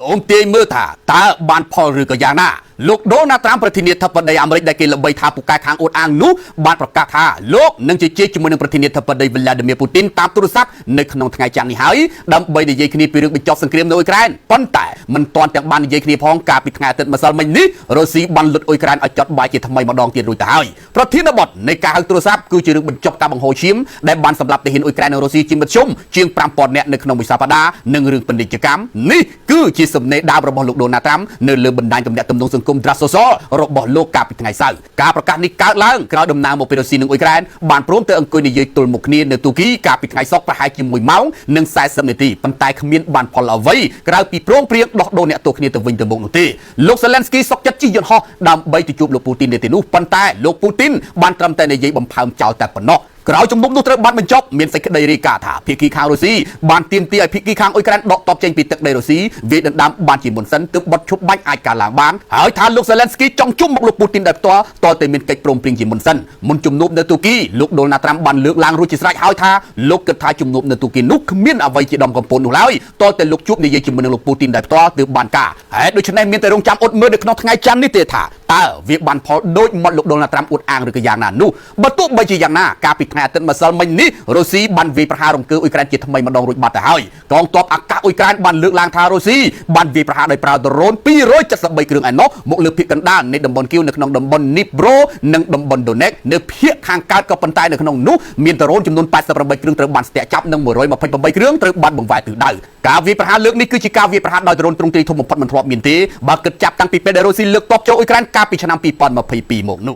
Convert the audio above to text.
សូមទាយមើលថាតើបានផលឬក៏យ៉ាងណាលោកដូណាល់ត្រាំប្រធានាធិបតីអាមេរិកដែលគេល្បីថាពូកែខាងអួតអាងនោះបានប្រកាសថាលោកនឹងជជែកជាមួយនឹងប្រធានាធិបតីវ្លាឌីមៀពូទីនតាមទូរស័ព្ទនៅក្នុងថ្ងៃច័ន្ទនេះហើយដើម្បីនិយាយគ្នាពីរឿងបញ្ចប់សង្គ្រាមនៅអ៊ុយក្រែនប៉ុន្តែមិនទាន់ទាំងបាននិយាយគ្នាផងកាលពីថ្ងៃអាទិត្យម្សិលមិញនេះរុស្ស៊ីបានលុតអ៊ុយក្រែនឲ្យចត់បាយជាថ្មីម្ដងទៀតរួចទៅហើយប្រធានបទនៃការហៅទូរស័ព្ទគឺជារឿងបញ្ចប់ការបង្ហូរឈាមដែលបានសម្លាប់ទាហានអ៊ុយក្រែននិងរុស្ស៊ីជាមធ្យមជាង5000នាក់នៅក្នុងមួយសប្តាហ៍និងរឿងពាណិជ្ជកម្មនេះគឺជាសំណេរដើមរបស់លោកដូណាល់ត្រាំនៅលើបណ្ដាញទំនាក់ទំនងសង្គម Truth Social របស់លោកកាលពីថ្ងៃសៅរ៍ការប្រកាសនេះកើតឡើងក្រោយដំណើរមកពីរុស្ស៊ីនិងអ៊ុយក្រែនបានព្រមទៅអង្គុយនិយាយទល់មុខគ្នានៅទូគីកាលពីថ្ងៃសុក្រប្រហែលជា1ម៉ោងនិង40នាទីប៉ុន្តែគ្មានបានផលអ្វីក្រៅពីព្រមព្រៀងដោះដូរអ្នកទោសគ្នាទៅវិញទៅមកនោះទេលោកសេឡែនស្គីសុកចិត្តជិះយន្តហោះដើម្បីទៅជួបលោកពូទីននៅទីនោះប៉ុន្តែលោកពូទីនបានត្រឹមតែនិយាយបំផើមចោលតែប៉ុណ្ណោះក្រោយជំនុំនោះត្រូវបានបញ្ចប់មានសេចក្តីរាយការណ៍ថាភាគីខាងរុស្ស៊ីបានទាមទារឲ្យភាគីខាងអ៊ុយក្រែនដកទ័ពចេញពីទឹកដីរុស្ស៊ីវាយដណ្ដើមបានជាមុនសិនទើបបទឈប់បាញ់អាចកើតឡើងបានហើយថាលោកសេឡែនស្គីចង់ជុំមកលោកពូទីនដោយផ្ទាល់តតែមានកិច្ចព្រមព្រៀងជាមុនសិនមុនជំនួបនៅទូគីលោកដូណាល់ត្រាំបានលើកឡើងរួចជាស្រេចហើយថាលោកគិតថាជំនួបនៅទូគីនោះគ្មានអ្វីជាដំកំពូលនោះឡើយតតែលោកជួបនិយាយជាមួយនឹងលោកពូទីនដោយផ្ទាល់ទើបបានការហេតុដូច្នេះមានតែរងចាំអត់មើលនៅក្នុងថ្ងៃច័ន្ទនេះទេថាតើវាបានផលដូចមាត់លោកដូណាល់ត្រាំអួតអាងឬក៏យ៉ាងណានោះបើទោះបីជាយ៉ាងណាកាលពីថ្ងៃអាទិត្យម្សិលមិញនេះរុស្ស៊ីបានវាយប្រហាររង្គើអ៊ុយក្រែនជាថ្មីម្ដងរួចបាត់ទៅហើយកងទ័ពអាកាសអ៊ុយក្រែនបានលើកឡើងថារុស្ស៊ីបានវាយប្រហារដោយប្រើដ្រូន273គ្រឿងឯណោះមកលើភាគកណ្ដាលនៃតំបន់គៀវនៅក្នុងតំបន់នីប្រូនិងតំបន់ដូណេកនៅភាគខាងកើតក៏ប៉ុន្តែនៅក្នុងនោះមានដ្រូនចំនួន88គ្រឿងត្រូវបានស្ទាក់ចាប់និង128គ្រឿងត្រូវបានបង្វែរទិសដៅការវាយប្រហារលើកនេះគឺជាការវាយប្រហារដោយដ្រូនទ្រង់ទ្រាយធំបំផុតមិនធ្លាប់មានទេបើគិតចាប់តាំងពីពេលដែលរុស្ស៊ីលើកទ័ពចូលអ៊ុយក្រែនកាលពីឆ្នាំ2022មកនោះ។